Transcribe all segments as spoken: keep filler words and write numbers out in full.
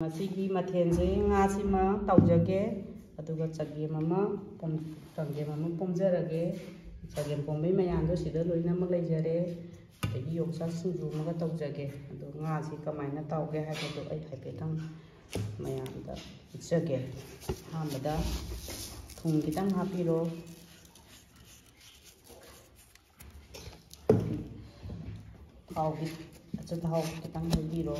ꯉꯁꯤꯒꯤ ꯃꯊꯦꯜꯁꯦ ꯉꯥꯁꯤꯃ ꯇꯧꯖꯒꯦ, ꯑꯗꯨꯒ ꯆꯒꯦꯝ ꯑꯃ ꯄꯣꯝ-, ꯆꯒꯦꯝ ꯑꯃ ꯄꯣꯝꯖꯔꯒꯦ꯫ ꯆꯒꯦꯝ ꯄꯣꯝꯕꯩ ꯃꯌꯥꯝꯗꯣ ꯁꯤꯗ ꯂꯣꯏꯅꯃꯛ ꯂꯩꯖꯔꯦ꯫ ꯑꯗꯒꯤ ꯌꯣꯡꯆꯥꯛ ꯁꯤꯡꯖꯨ ꯑꯃꯒ ꯇꯧꯖꯒꯦ꯫ ꯑꯗꯣ ꯉꯥꯁꯤ ꯀꯃꯥꯏꯅ ꯇꯧꯒꯦ ꯍꯥꯏꯕꯗꯣ ꯑꯩ ꯍꯥꯏꯐꯦꯠꯇꯪ ꯃꯌꯥꯝꯗ ꯎꯠꯆꯒꯦ꯫ ꯑꯍꯥꯟꯕꯗ ꯊꯨꯝ ꯈꯤꯇꯪ ꯍꯥꯞꯄꯤꯔꯣ꯫ ꯊꯥꯎꯒꯤ, ꯑꯆꯥꯊꯥꯎ ꯈꯤꯇꯪ ꯍꯩꯕꯤꯔꯣ꯫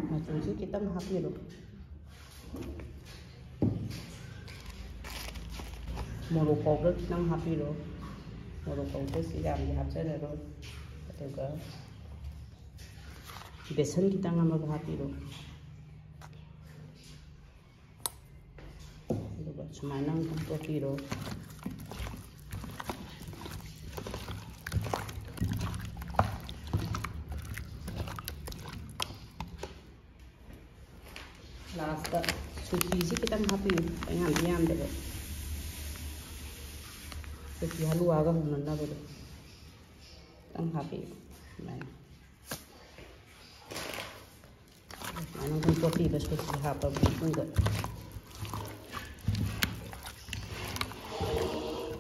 ꯃꯆꯨꯁꯨ ꯈꯤꯇꯪ ꯍꯥꯞꯄꯤꯔꯣ꯫ ꯃꯣꯔꯣꯛ powder ꯈꯤꯇꯪ ꯍꯥꯞꯄꯤꯔꯣ꯫ ꯃꯣꯔꯣꯛ powderꯁꯤ ꯌꯥꯝꯗꯤ ꯍꯥꯞꯆꯔꯔꯣꯏ꯫ ꯑꯗꯨꯒ ꯕꯦꯁꯟ ꯈꯤꯇꯪ ꯑꯃꯒ ꯍꯥꯞꯄꯤꯔꯣ꯫ ꯑꯗꯨꯒ ꯁꯨꯃꯥꯏꯅ ꯑꯃꯨꯛꯇꯪ ꯇꯣꯠꯄꯤꯔꯣ꯫ Lastꯇ ꯁꯨꯖꯤꯁꯤ ꯈꯤꯇꯪ ꯍꯥꯞꯄꯤꯌꯨ, ꯌꯥꯝꯗꯤ ꯌꯥꯝꯗꯕ꯫ ꯁꯨꯖꯤ ꯍꯂꯨꯋꯥꯒ ꯍꯧꯅꯅꯕꯗꯣ ꯈꯤꯇꯪ ꯍꯥꯞꯄꯤꯌꯨ꯫ ꯁꯨꯃꯥꯏꯅ, ꯁꯨꯃꯥꯏꯅ ꯑꯗꯨꯝ ꯇꯣꯠꯄꯤꯕ, ꯁꯨꯖꯤ ꯍꯥꯞꯄꯕ ꯃꯇꯨꯡꯗ꯫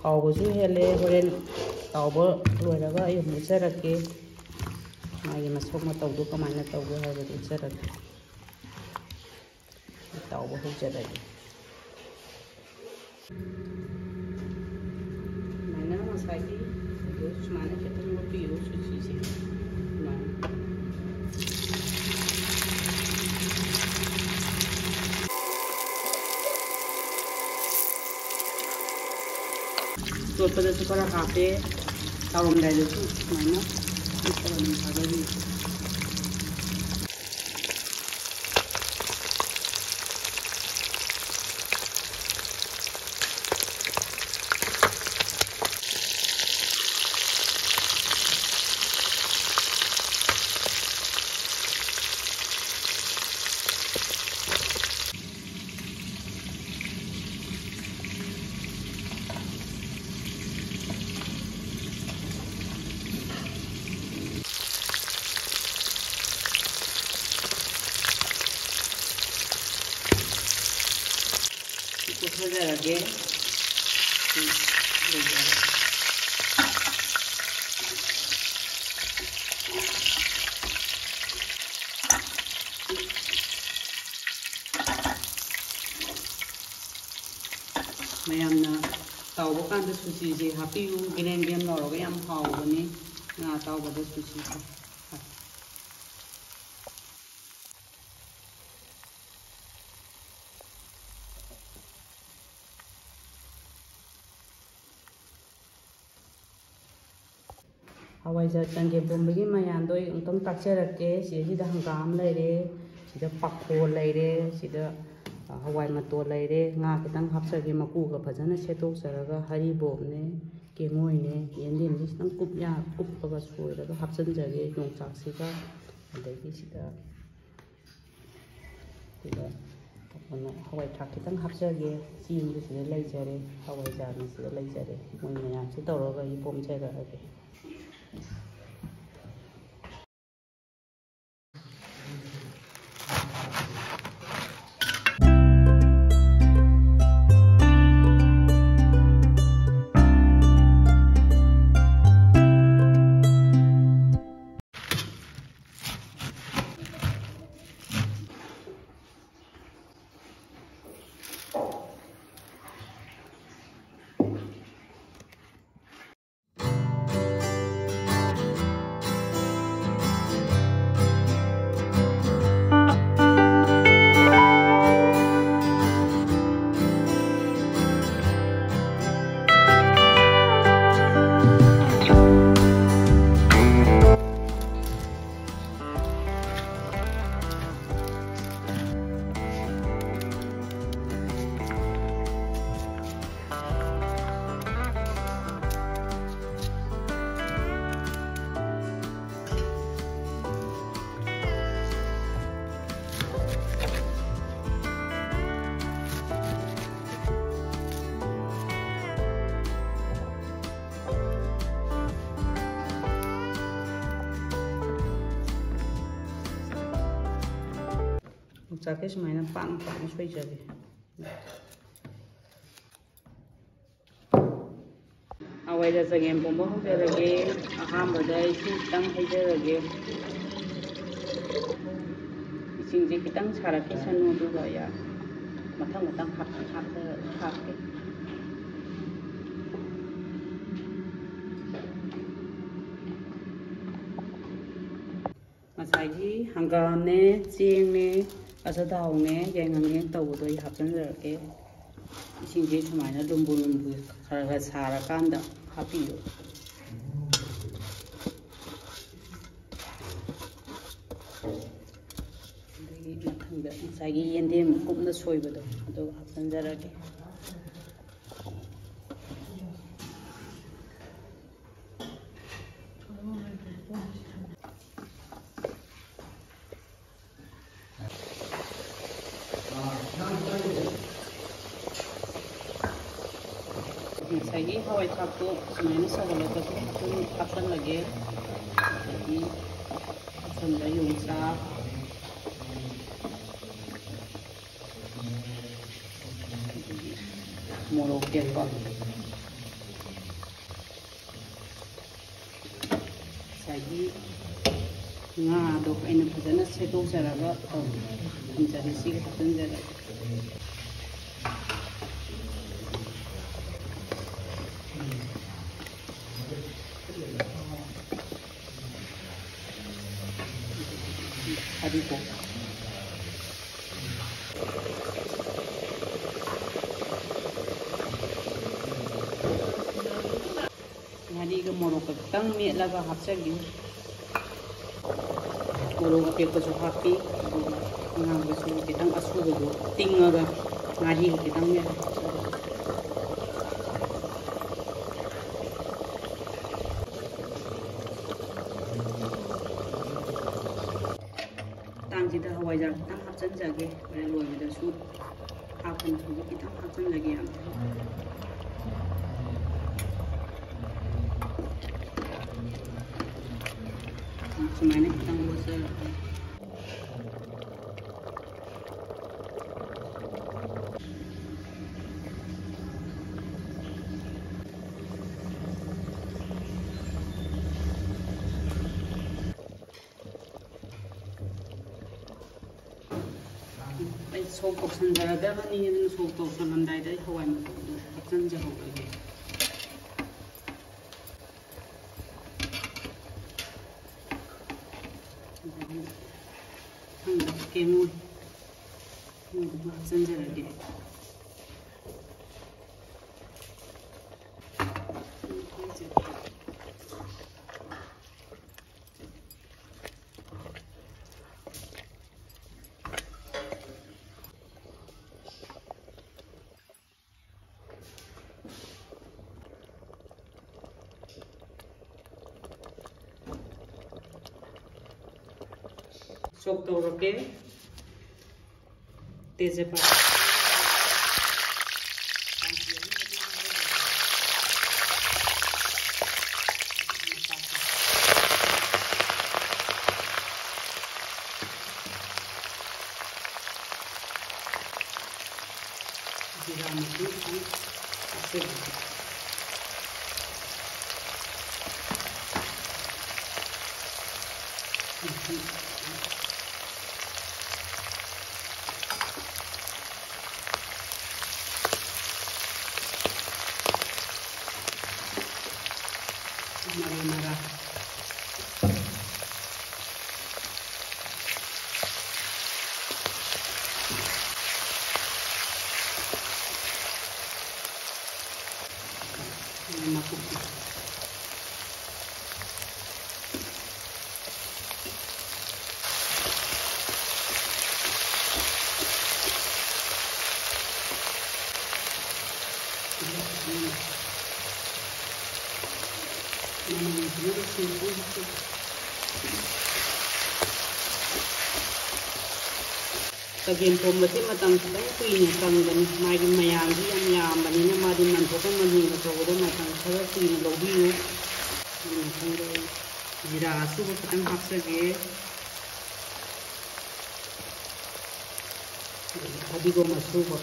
ꯍꯥꯎꯕꯁꯨ ꯍꯦꯜꯂꯦ꯫ ꯍꯣꯔꯦꯟ ꯇꯥꯎꯕ ꯂꯣꯏꯔꯒ ꯑꯩ ꯑꯃꯨꯛ ꯎꯠꯆꯔꯛꯀꯦ꯫ ꯃꯥꯒꯤ ꯃꯁꯣꯛ ꯃꯇꯧꯗꯣ ꯀꯃꯥꯏꯅ ꯇꯧꯒꯦ ꯍꯥꯏꯕꯗꯨ ꯎꯠꯆꯔꯛꯀꯦ꯫ ꯇꯥꯎꯕ ꯍꯧꯖꯔꯒꯦ꯫ ꯁꯨꯃꯥꯏꯅ ꯉꯁꯥꯏꯒꯤ ꯑꯗꯨ ꯁꯨꯃꯥꯏꯅ ꯈꯤꯇꯪ ꯑꯣꯠꯄꯤꯌꯨ, ꯁꯨꯖꯤꯁꯦ ꯁꯨꯃꯥꯏꯅ꯫ ꯇꯣꯠꯄꯗꯁꯨ ꯈꯔ ꯍꯥꯞꯄꯦ, ꯇꯥꯎꯔꯝꯗꯥꯏꯗꯁꯨ ꯁꯨꯃꯥꯏꯅ ꯈꯔ ꯑꯗꯨꯝ ꯊꯥꯗꯕꯤꯌꯨ꯫ ꯃꯌꯥꯝꯅ ꯇꯥꯎꯕ ꯀꯥꯟꯗ ꯁꯨꯖꯤꯁꯦ ꯍꯥꯞꯄꯤꯌꯨ, ꯒ꯭ꯔꯦꯝ ꯒ꯭ꯔꯦꯝ ꯂꯥꯎꯔꯒ ꯌꯥꯝ ꯍꯥꯎꯕꯅꯤ ꯉꯥ ꯑꯇꯥꯎꯕꯗ ꯁꯨꯖꯤꯁꯦ꯫ ꯍꯋꯥꯏꯖꯥꯔ ꯆꯪꯒꯦꯝ ꯄꯣꯝꯕꯒꯤ ꯃꯌꯥꯝꯗꯣ ꯑꯩ ꯑꯃꯨꯛꯇꯪ ꯇꯥꯛꯆꯔꯛꯀꯦ꯫ ꯁꯤꯗꯩꯁꯤꯗ ꯍꯪꯒꯥꯝ ꯂꯩꯔꯦ, ꯁꯤꯗ ꯄꯥꯈꯣꯜ ꯂꯩꯔꯦ, ꯁꯤꯗ ꯍꯋꯥꯏ ꯃꯇꯣꯜ ꯂꯩꯔꯦ, ꯉꯥ ꯈꯤꯇꯪ ꯍꯥꯞꯆꯒꯦ꯫ ꯃꯀꯨꯒ ꯐꯖꯅ ꯁꯦꯠꯇꯣꯛꯆꯔꯒ ꯍꯔꯤꯕꯣꯞꯅꯦ, ꯀꯦꯡꯉꯣꯏꯅꯦ, ꯌꯦꯟꯗꯦꯝꯁꯦ ꯈꯤꯇꯪ ꯀꯨꯞ ꯀꯨꯞꯄꯒ ꯁꯣꯏꯔꯒ ꯍꯥꯞꯆꯤꯟꯖꯒꯦ꯫ ꯌꯣꯡꯆꯥꯛꯁꯤꯒ, ꯑꯗꯒꯤ ꯁꯤꯗ ꯑꯗꯨꯒ ꯍꯋꯥꯏ ꯊ꯭ꯔꯥꯛ ꯈꯤꯇꯪ ꯍꯥꯞꯆꯒꯦ꯫ ꯆꯦꯡꯁꯨ ꯁꯤꯗ ꯂꯩꯖꯔꯦ, ꯍꯋꯥꯏꯖꯥꯔꯅ ꯁꯤꯗ ꯂꯩꯖꯔꯦ꯫ ꯃꯣꯏ ꯃꯌꯥꯝꯁꯤ ꯇꯧꯔꯒ ꯑꯩ ꯄꯣꯝꯖꯔꯛꯑꯒꯦ꯫ ꯌꯣꯡꯆꯥꯛꯁꯦ ꯁꯨꯃꯥꯏꯅ ꯄꯥꯛꯅ ꯄꯥꯛꯅ ꯁꯣꯏꯖꯒꯦ꯫ ꯑꯩꯅ ꯆꯒꯦꯝ ꯄꯣꯝꯕ ꯍꯧꯖꯔꯒꯦ꯫ ꯑꯍꯥꯟꯕꯗ ꯏꯁꯤꯡ ꯈꯤꯇꯪ ꯍꯩꯖꯔꯒꯦ꯫ ꯏꯁꯤꯡꯁꯦ ꯈꯤꯇꯪ ꯁꯥꯔꯛꯈꯤꯁꯅꯨ, ꯑꯗꯨꯒ ꯑꯩ ꯃꯊꯪ ꯃꯊꯪ ꯍꯥꯞ-, ꯍꯥꯞꯄ-, ꯍꯥꯞꯀꯦ꯫ ꯉꯁꯥꯏꯒꯤ ꯍꯪꯒꯥꯝꯅꯦ, ꯆꯦꯡꯅꯦ, ꯑꯆꯥꯊꯥꯎꯅꯦ, ꯌꯥꯏꯉꯪꯅꯦ ꯇꯧꯕꯗꯣ ꯑꯩ ꯍꯥꯞꯆꯤꯟꯖꯔꯛꯀꯦ꯫ ꯏꯁꯤꯡꯁꯦ ꯁꯨꯃꯥꯏꯅ ꯂꯨꯝꯕꯨ ꯂꯨꯝꯕꯨ ꯈꯔ ꯈꯔ ꯁꯥꯔꯀꯥꯟꯗ ꯍꯥꯞꯄꯤꯌꯨ꯫ ꯑꯗꯒꯤ ꯃꯊꯪꯗ ꯉꯁꯥꯏꯒꯤ ꯌꯦꯟꯗꯦꯝ ꯀꯨꯞꯅ ꯁꯣꯏꯕꯗꯣ ꯑꯗꯨ ꯍꯥꯞꯆꯤꯟꯖꯔꯒꯦ꯫ ꯉꯁꯥꯏꯒꯤ ꯍꯋꯥꯏ ꯊ꯭ꯔꯥꯛꯇꯣ ꯁꯨꯃꯥꯏꯅ ꯁꯧꯍꯜꯂꯒ ꯑꯗꯨꯝ ꯍꯥꯞꯆꯜꯂꯒꯦ꯫ ꯑꯗꯒꯤ ꯑꯁꯪꯕ ꯌꯣꯡꯆꯥꯛ, ꯑꯗꯒꯤ ꯃꯣꯔꯣꯛ ꯑꯇꯦꯛꯄ, ꯉꯁꯥꯏꯒꯤ ꯉꯥꯗꯣ ꯑꯩꯅ ꯐꯖꯅ ꯁꯦꯠꯇꯣꯛꯆꯔꯒ ꯊꯝꯖꯔꯦ꯫ ꯁꯤꯒ ꯍꯥꯞꯆꯤꯟꯖꯔꯒꯦ꯫ ꯐꯗꯤꯒꯣꯝ꯫ ꯉꯥꯔꯤꯒ ꯃꯣꯔꯣꯛꯀ ꯈꯤꯇꯪ ꯃꯦꯠꯂꯒ ꯍꯥꯞꯆꯒꯦ꯫ ꯃꯣꯔꯣꯛ ꯑꯇꯦꯛꯄꯁꯨ ꯍꯥꯞꯄꯤ, ꯑꯗꯨꯒ ꯑꯉꯥꯡꯕꯁꯨ ꯈꯤꯇꯪ ꯑꯁꯨꯕꯗꯣ ꯇꯤꯡꯉꯒ ꯉꯥꯔꯤꯒ ꯈꯤꯇꯪ ꯃꯦꯠꯂꯒ ꯍꯥꯞꯆꯒꯦ꯫ ꯃꯇꯥꯡꯁꯤꯗ ꯍꯋꯥꯏꯖꯥꯔ ꯈꯤꯇꯪ ꯍꯥꯞꯆꯤꯟꯖꯒꯦ, ꯍꯣꯔꯦꯟ ꯂꯣꯏꯕꯗꯁꯨ ꯍꯥꯞꯀꯅꯤ꯫ ꯍꯧꯖꯤꯛ ꯈꯤꯇꯪ ꯍꯥꯞꯆꯤꯟꯖꯒꯦ, ꯌꯥꯝ ꯁꯨꯃꯥꯏꯅ ꯈꯤꯇꯪ ꯑꯣꯠꯆꯔꯒ ꯁꯣꯛ ꯇꯧꯁꯟꯖꯔꯗꯕꯅꯤ꯫ ꯑꯗꯨꯅ ꯁꯣꯛ ꯇꯧꯁꯜꯂꯝꯗꯥꯏꯗ ꯑꯩ ꯍꯋꯥꯏ ꯃꯇꯣꯟꯗꯣ ꯍꯥꯞꯆꯤꯟꯖꯍꯧꯔꯒꯦ꯫ ꯑꯗꯒꯤ ꯊꯥꯡꯗ ꯀꯦꯡꯉꯣꯏ, ꯀꯦꯡꯉꯣꯏꯗꯨꯁꯨ ꯍꯥꯞꯆꯤꯟꯖꯔꯒꯦ꯫ ꯁꯣꯛ ꯇꯧꯔꯒꯦ꯫ ꯇꯦꯖꯄꯥꯠ꯫ ꯖꯤꯔꯥ ꯃꯆꯨ ꯈꯤꯇꯪ ꯍꯥꯞꯆꯤꯜꯂꯒꯦ꯫ ꯃꯔꯨ ꯃꯔꯥꯡ꯫ ꯅꯥꯀꯨꯞꯄꯤ꯫ ꯆꯒꯦꯝ ꯄꯣꯝꯕꯁꯦ ꯃꯇꯝ ꯈꯤꯇꯪ ꯀꯨꯏꯅ ꯆꯪꯕꯅꯤ, ꯃꯥꯒꯤ ꯃꯌꯥꯝꯁꯤ ꯌꯥꯝ ꯌꯥꯝꯕꯅꯤꯅ꯫ ꯃꯥꯗꯤ ꯃꯟꯊꯣꯛꯄ ꯃꯅꯨꯡꯗ ꯇꯧꯕꯗ ꯃꯇꯝ ꯈꯔ ꯀꯨꯏꯅ ꯂꯧꯕꯤꯌꯨ꯫ ꯑꯗꯨ ꯃꯊꯪꯗ ꯑꯩ ꯖꯤꯔꯥ ꯑꯁꯨꯕ ꯈꯤꯇꯪ ꯍꯥꯞꯆꯒꯦ꯫ ꯑꯗꯒꯤ ꯐꯗꯤꯒꯣꯝ ꯑꯁꯨꯕ꯫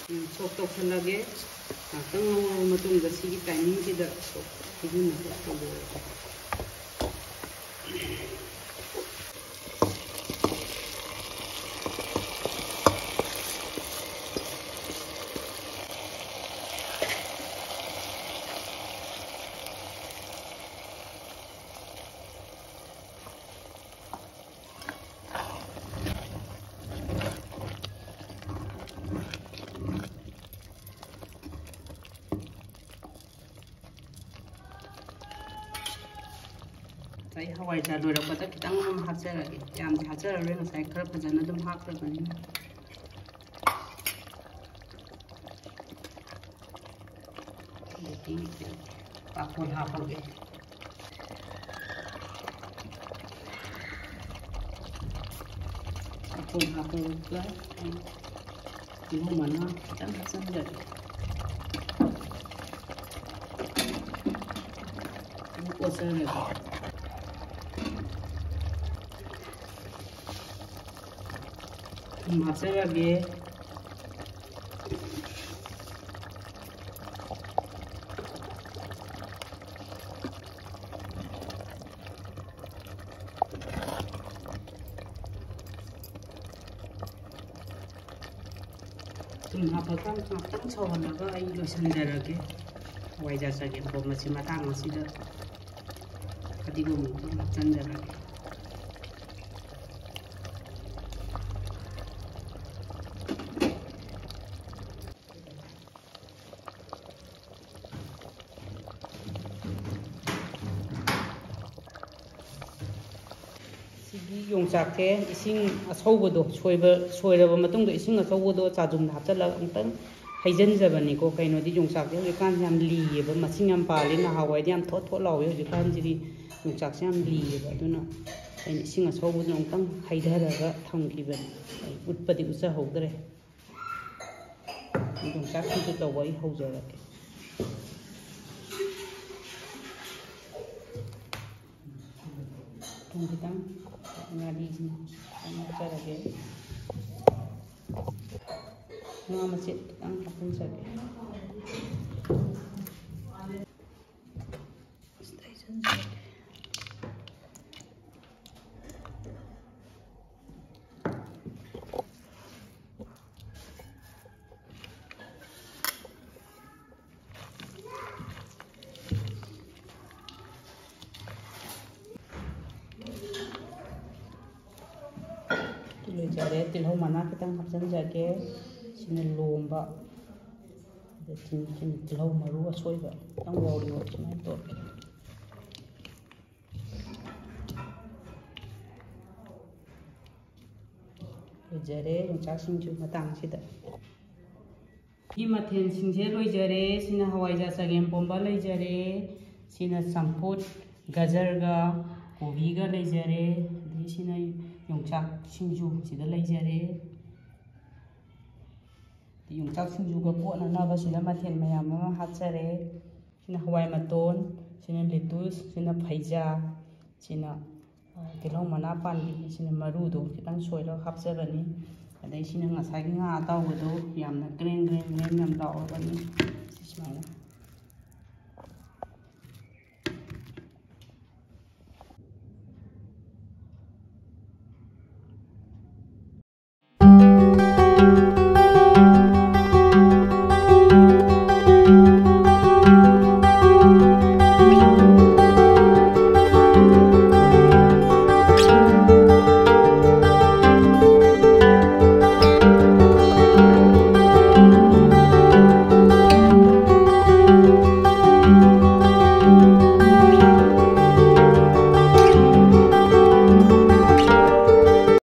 ꯎꯝ, ꯁꯣꯛ ꯇꯧꯁꯜꯂꯒꯦ꯫ ꯉꯥꯏꯍꯥꯛꯇꯪ ꯉꯧꯔꯕ ꯃꯇꯨꯡꯗ ꯁꯤꯒꯤ timingꯁꯤꯗ ꯍꯩꯖꯤꯟꯅꯕ ꯇꯧꯖꯔꯒꯦ꯫ ꯉꯁꯥꯏ ꯍꯋꯥꯏꯖꯥꯔ ꯂꯣꯏꯔꯛꯄꯗ ꯈꯤꯇꯪ ꯑꯗꯨꯝ ꯍꯥꯞꯆꯔꯒꯦ, ꯌꯥꯝꯗꯤ ꯍꯥꯞꯆꯔꯔꯣꯏ, ꯉꯁꯥꯏ ꯈꯔ ꯐꯖꯅ ꯑꯗꯨꯝ ꯍꯥꯞꯈ꯭ꯔꯕꯅꯤꯅ꯫ ꯑꯗꯒꯤ ꯄꯥꯐꯣꯔ ꯍꯥꯞꯄꯒꯦ꯫ ꯄꯥꯐꯣꯔ ꯍꯥꯞꯄꯒ ꯇꯤꯜꯍꯧ ꯃꯅꯥ ꯈꯤꯇꯪ ꯍꯥꯞꯆꯤꯟꯖꯔꯒꯦ꯫ ꯑꯗꯨ ꯀꯣꯠꯆꯔꯒꯦ꯫ ꯊꯨꯝ ꯍꯥꯞꯆꯔꯒꯦ꯫ ꯊꯨꯝ ꯍꯥꯞꯄꯒ ꯉꯥꯛꯇꯪ ꯁꯧꯍꯜꯂꯒ ꯑꯩ ꯂꯣꯏꯁꯤꯟꯖꯔꯒꯦ꯫ ꯍꯋꯥꯏꯖꯥꯔ ꯆꯒꯦꯝ ꯄꯣꯝꯕꯁꯤ ꯃꯇꯥꯡ ꯑꯁꯤꯗ ꯐꯗꯤꯒꯣꯝ ꯉꯥꯛꯇꯪ ꯍꯥꯞꯆꯤꯟꯖꯔꯒꯦ꯫ ꯁꯤꯒꯤ ꯌꯣꯡꯆꯥꯛꯁꯦ ꯏꯁꯤꯡ ꯑꯁꯧꯕꯗꯣ, ꯁꯣꯏꯕ, ꯁꯣꯏꯔꯕ ꯃꯇꯨꯡꯗ ꯏꯁꯤꯡ ꯑꯁꯧꯕꯗꯣ ꯆꯥꯖꯨꯝꯗ ꯍꯥꯞꯆꯤꯜꯂꯒ ꯑꯃꯨꯛꯇꯪ ꯍꯩꯖꯤꯟꯖꯕꯅꯤꯀꯣ꯫ ꯀꯩꯅꯣꯗꯤ ꯌꯣꯡꯆꯥꯛꯁꯦ ꯍꯧꯖꯤꯛꯀꯥꯟꯁꯦ ꯌꯥꯝ ꯂꯤꯌꯦꯕ, ꯃꯁꯤꯡ ꯌꯥꯝ ꯄꯥꯜꯂꯤ꯫ ꯅꯍꯥꯟꯋꯥꯏꯗꯤ ꯌꯥꯝ ꯊꯣꯠ ꯊꯣꯠ ꯂꯥꯎꯋꯦ, ꯍꯧꯖꯤꯛꯀꯥꯟꯁꯤꯗꯤ ꯌꯣꯡꯆꯥꯛꯁꯦ ꯌꯥꯝ ꯂꯤꯌꯦꯕ꯫ ꯑꯗꯨꯅ ꯑꯩꯅ ꯏꯁꯤꯡ ꯑꯁꯧꯕꯗꯨꯅ ꯑꯃꯨꯛꯇꯪ ꯍꯩꯊꯔꯒ ꯊꯝꯈꯤꯕꯅꯤ꯫ ꯑꯩ ꯎꯠꯄꯗꯤ ꯎꯠꯆꯍꯧꯗ꯭ꯔꯦ꯫ ꯌꯣꯡꯆꯥꯛ ꯁꯤꯡꯖꯨ ꯇꯧꯕ ꯑꯩ ꯍꯧꯖꯔꯒꯦ꯫ ꯊꯨꯝ ꯈꯤꯇꯪ, ꯉꯥꯔꯤꯁꯤꯃ ꯈꯤꯇꯪ ꯍꯥꯞꯆꯔꯒꯦ꯫ ꯉꯥ ꯃꯆꯦꯠ ꯈꯤꯇꯪ ꯍꯥꯞꯆꯤꯟꯖꯔꯒꯦ꯫ ꯂꯣꯏꯖꯔꯦ꯫ ꯇꯤꯜꯍꯧ ꯃꯅꯥ ꯈꯤꯇꯪ ꯍꯥꯞꯆꯤꯟꯖꯒꯦ꯫ ꯁꯤꯅ ꯂꯣꯝꯕ꯫ ꯑꯗ ꯁꯤꯅ ꯇꯤꯜꯍꯧ ꯃꯔꯨ ꯑꯁꯣꯏꯕ ꯈꯤꯇꯪ ꯋꯥꯎꯔꯤ ꯋꯥꯎꯔꯤ ꯁꯨꯃꯥꯏꯅ ꯇꯧꯔꯦ꯫ ꯂꯣꯏꯖꯔꯦ ꯌꯣꯡꯆꯥꯛ ꯁꯤꯡꯖꯨ ꯃꯇꯥꯡꯁꯤꯗ꯫ ꯁꯤ ꯃꯊꯦꯜꯁꯤꯡꯁꯦ ꯂꯣꯏꯖꯔꯦ꯫ ꯁꯤꯅ ꯍꯋꯥꯏꯖꯥꯔ ꯆꯒꯦꯝ ꯄꯣꯝꯕ ꯂꯩꯖꯔꯦ꯫ ꯁꯤꯅ ꯆꯝꯐꯨꯠ ꯒꯖꯔꯒ ꯀꯣꯕꯤꯒ ꯂꯩꯖꯔꯦ꯫ ꯑꯗꯒꯤ ꯁꯤꯅ ꯌꯣꯡꯆꯥꯛ ꯁꯤꯡꯖꯨ ꯁꯤꯗ ꯂꯩꯖꯔꯦ꯫ ꯌꯣꯡꯆꯥꯛ ꯁꯤꯡꯖꯨꯒ ꯀꯣꯠꯅꯅꯕ ꯁꯤꯗ ꯃꯊꯦꯜ ꯃꯌꯥꯝ ꯑꯃ ꯍꯥꯞꯆꯔꯦ꯫ ꯁꯤꯅ ꯍꯋꯥꯏ ꯃꯇꯣꯟ, ꯁꯤꯅ ꯂꯤꯇꯨꯁ, ꯁꯤꯅ ꯐꯩꯖꯥ, ꯁꯤꯅ, ꯑ, ꯇꯤꯜꯍꯧ ꯃꯅꯥ ꯄꯥꯟꯕꯤ, ꯁꯤꯅ ꯃꯔꯨꯗꯣ ꯈꯤꯇꯪ ꯁꯣꯏꯔꯒ ꯍꯥꯞꯆꯕꯅꯤ꯫ ꯑꯗꯩ ꯁꯤꯅ ꯉꯁꯥꯏꯒꯤ ꯉꯥ ꯑꯇꯥꯎꯕꯗꯣ ꯌꯥꯝꯅ ꯀ꯭ꯔꯦꯝ ꯀ꯭ꯔꯦꯝ ꯀ꯭ꯔꯦꯝ ꯌꯥꯝ ꯂꯥꯎꯔꯕꯅꯤ꯫ ꯁꯤ ꯁꯨꯃꯥꯏꯅ